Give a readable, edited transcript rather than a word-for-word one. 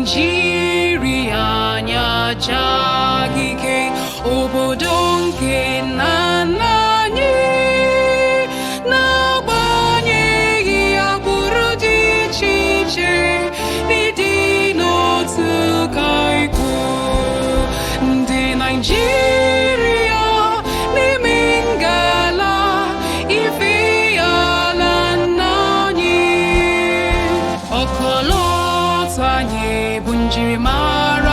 Naijiria anyị ajaghị ike, obodo nke nna nna anyị, n'agbanyeghị agbụrụ dị iche iche, n'ịdị n'otu ka ikwu. Ndị Naijiria n'ime ngala ife ala nna anyị, ọkọlọtọ anyị bụ njirimara.